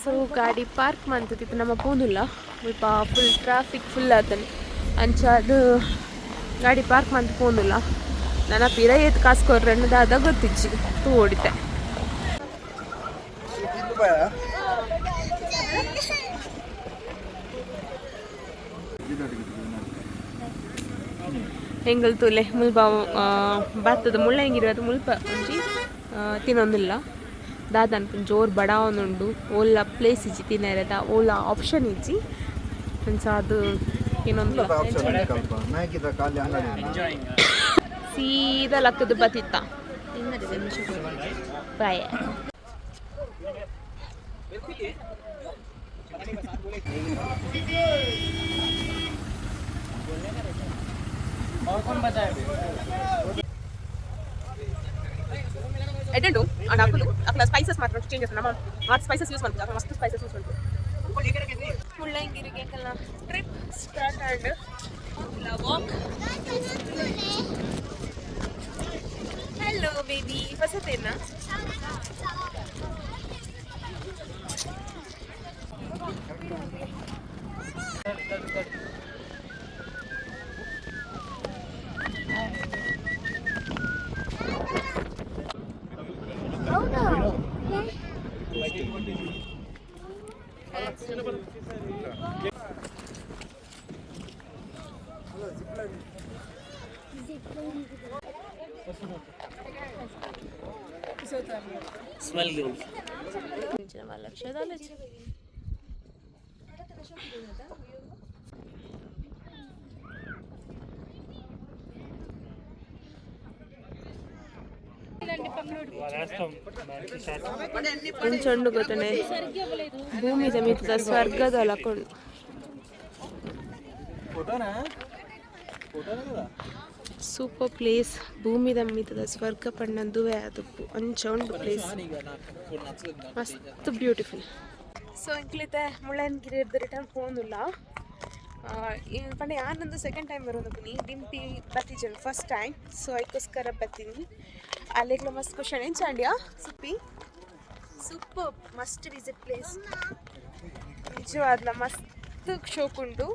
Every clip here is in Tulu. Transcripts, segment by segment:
ಸೊ ಗಾಡಿ ಪಾರ್ಕ್ ಮಂತದಿತ್ತು ನಮ್ಮ ಪೋನುಲ್ಲ ಮುಲ್ಪ ಫುಲ್ ಟ್ರಾಫಿಕ್ ಫುಲ್ ಆತನೆ ಅಂಚ ಅದು ಗಾಡಿ ಪಾರ್ಕ್ ಮಂತ್ ಪೋನುಲ್ಲ. ನನ್ನ ಪಿರ ಏತ್ ಕಾಸು ಕೊರ್ರೆ ದಾದ ಗೊತ್ತಿಜ್ಜಿ, ತೂ ಓಡಿತೆ. ಎಂಗಲ್ ತೂಲೆ ಮುಲ್ಪ ಬತ್ತದ ಮುಳ್ಳಂಗಿರಿ ಅದು ಮುಲ್ಪ ಒಂಜಿ ತಿನ್ನೊಂದಿಲ್ಲ ದಾದ ಅನ್ಪುಂಡು ಜೋರು ಬಡಾವೊಂದುಂಡು. ಓಲ್ಲ ಪ್ಲೇಸ್ ಇಜ್ಜಿ ತಿನ್ನರೆದ, ಓಲ ಆಪ್ಷನ್ ಇಜ್ಜಿ. ಅಂಚ ಅದು ತಿನ್ನೊಂದಿಲ್ಲ. ಸೀದಾ ಲಕ್ಕದ ಬತ್ತಿತ್ತ. ಬಾಯ್. ಎಡ್ಡೆಂಡು ಅಂಡ್ ಅಕುಲು ಅಕ್ಲ ಸ್ಪೈಸಸ್ ಮಾತ್ರ ಚೇಂಜಸ್. ನಮ್ಮ ಮಾತ್ರ ಸ್ಪೈಸಸ್ ಯೂಸ್ ಮಾಡ್ತೀವಿ, ಅಕ್ಲ ಮಸ್ತ್ ಸ್ಪೈಸಸ್ ಯೂಸ್ ಮಾಡ್ತೀವಿ. ಮುಳ್ಳಂಗಿರಿಗೆ trip start and walk. Hello baby, ಫಸತೇನಾ? ಒಂಚೊಂಡು ಗೊತ್ತನೆ ಭೂಮಿದ ಮಿತ್ತ ಸ್ವರ್ಗದ ಲಕೊಂಡು. Super place. ಭೂಮಿದ ಮಿತ್ತದ ಸ್ವರ್ಗ ಪಣ್ಣಂದುವೆ ಅದು ಅಂಚ ಉಂಡು ಪ್ಲೇಸ್, ಮಸ್ತ್ ಬ್ಯೂಟಿಫುಲ್. ಸೊ ಇಂಕ್ಲಿತೆ ಮುಳ್ಳಯ್ಯನಗಿರಿ ರಿಟರ್ನ್ ಪೋನುಲ್ಲ. ಪಂಡ ಯಾನೊಂದು ಸೆಕೆಂಡ್ ಟೈಮ್ ಬರೋದು, ಡಿಂಪಿ ಬತ್ತಿಜನ್ ಫಸ್ಟ್ ಟೈಮ್. ಸೊ ಅದಕ್ಕೋಸ್ಕರ ಬರ್ತೀನಿ. ಅಲ್ಲೆಗ್ಲ ಮಸ್ತ್ ಖುಷಿ. ಎಂಚಾಂಡ್ಯಾ ಸುಪ್ಪಿ? Super, must visit place. ನಿಜವಾದ್ಲ ಮಸ್ತ್ ಶೋಕುಂಡು.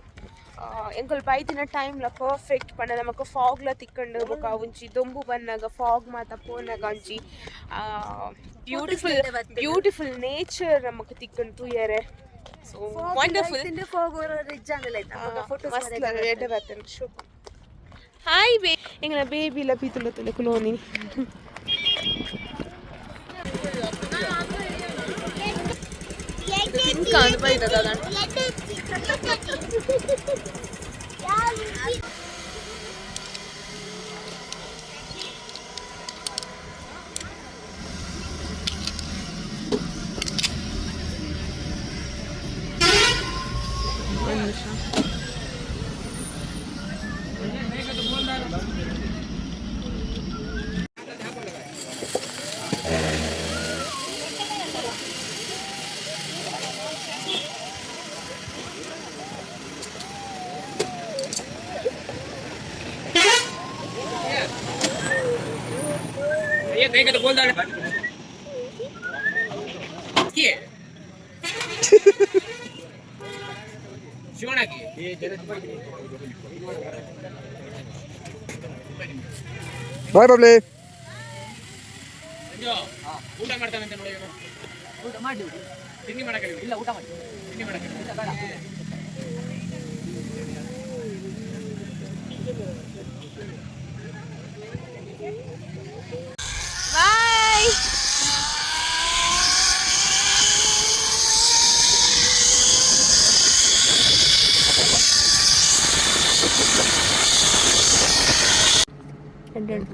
ಎಂಕುಲು ಬೈದಿನ ಟೈಮ್ಲ ಪರ್ಫೆಕ್ಟ್. ಪಂಡ ನಮಕ್ ಫಾಗ್ಲ ತಿಕ್ಕಂಡು. ಬೊಕ ಒಂಜಿ ದೊಂಬು ಬನ್ನಗ ಫಾಗ್ ಮಾತ ಪೋನಗ ಒಂಜಿ ಬ್ಯೂಟಿಫುಲ್ ಬ್ಯೂಟಿಫುಲ್ ನೇಚರ್ ನಮಕ್ ತಿಕ್ಕಂಡು ತೂಯರೆ. ಸೊ ವಂಡರ್ಫುಲ್. ಮಸ್ತ್ ಎಡ್ಡೆ ಬರ್ತೇನೆ ಶೋಕು. ಹಾಯ್ ಬೇ, ಎಂಗನ ಬೇಬಿ ಲ ಪೀತುಲ್ಲ ತುಲೆ ಕುಲೋನಿ. ತಿನ್ಕಾಂದು ಬೈದ ದಾದ. ಒಂದು ನಿಮಿಷ. ಬಾಯ್ ಬಬ್ಲಿ. ಊಟ ಮಾಡ್ತಾನಂತೆ ನೋಡಿ. ಊಟ ಮಾಡಿ, ತಿಂಡಿ ಮಾಡಕ್ಕೆ ಇಲ್ಲ, ಊಟ ಮಾಡಿ, ತಿಂಡಿ ಮಾಡಕ್ಕೆ ಇಲ್ಲ, ಬೇಡ. ಬಾಯ್.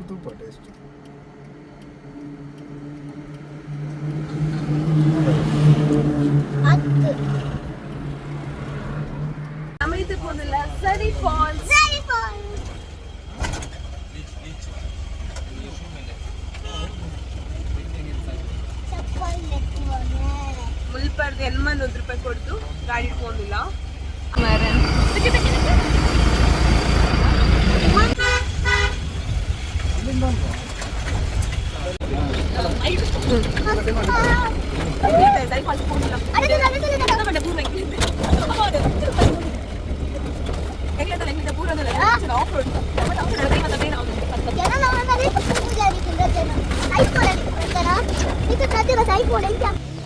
ತೂಪ ಟೇಸ್ಟ್. ನಮ್ಮ ಪೋನುಲ್ಲ ಸರಿ ಫಾಲ್ಸ್. ಮುಲ್ಪರ್ದು ಎನ್ಮನ್ 1 ರೂಪಾಯಿ ಕೊಡ್ದು ಗಾಡಿ ಪೋನುಲ್ಲ.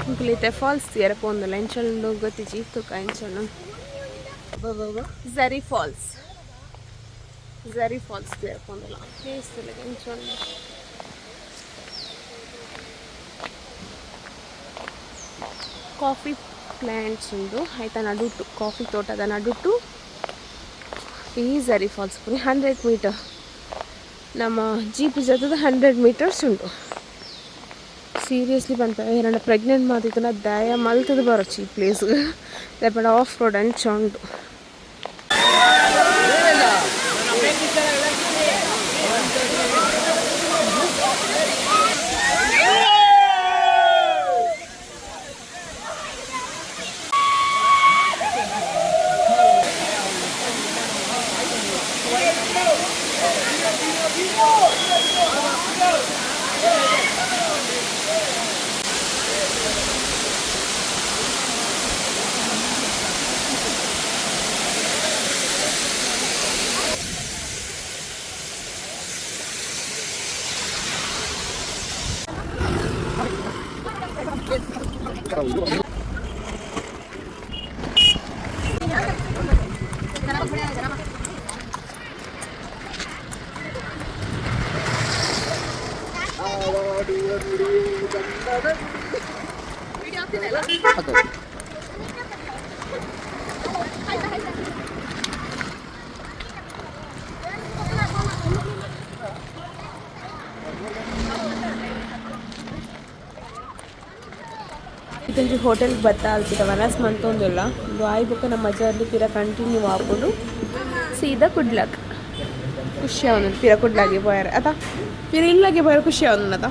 ಇಂಕುಲು ಫಾಲ್ಸ್ ತೂಯೆರೆ ಪೋಂದುಲ್ಲ ಎಂಚ ಗೊತ್ತಿಜ್ಜಿ ತುಕ ಎಂಚ ಝರಿ ಫಾಲ್ಸ್, ಝರಿ ಫಾಲ್ಸ್ ತೂಯೆರೆ ಪೋಂದುಲ್ಲ. ಪ್ಲೇಸ್ ತೂಲೆ ಎಂಚ ಉಂಡು. ಕಾಫಿ ಪ್ಲ್ಯಾಂಟ್ಸ್ ಉಂಡು ಐತ ನಡುಟು, ಕಾಫಿ ತೋಟದ ನಡುಟು ಈ ಝರಿ ಫಾಲ್ಸ್. 100 ಮೀಟರ್, ನಮ್ಮ ಜೀಪ್ ಜೊತೆದ 100 ಮೀಟರ್ಸ್ ಉಂಡು. ಸೀರಿಯಸ್ಲಿ ಪನ್ಪೆ, ಏರಣ್ಣ ಪ್ರೆಗ್ನೆಂಟ್ ಮಾತಿತ್ತುಂಡ ದಯ ಮಲ್ತದ ಬರೊಚ್ಚಿ ಈ ಪ್ಲೇಸ್. ದಾಯೆ ಆಫ್ ರೋಡ್ ಅಂಚ ಉಂಡು. ಇದೊಂಜಿ ಹೋಟೆಲ್ ಬತ್ತ, ಅಲ್ಪಿದ ವನಸ್ ಮಂತೊಂದುಲ್ಲ. ಉಂದು ಆಯಿ ಬೊಕ್ಕ ನಮ್ಮ ಜರ್ನಿ ಪಿರ ಕಂಟಿನ್ಯೂ ಆಪುಂಡು ಸೀದಾ ಕುಡ್ಲಕ್. ಖುಷಿ ಆವೊಂದುಂಡು ಪಿರ ಕುಡ್ಲಾಗೆ ಪೋಯೆರೆ ಅತ, ಪಿರ ಇಲ್ಲಗೆ ಪೋಯೆರೆ ಖುಷಿ ಆವೊಂದುಂಡು ಅತ.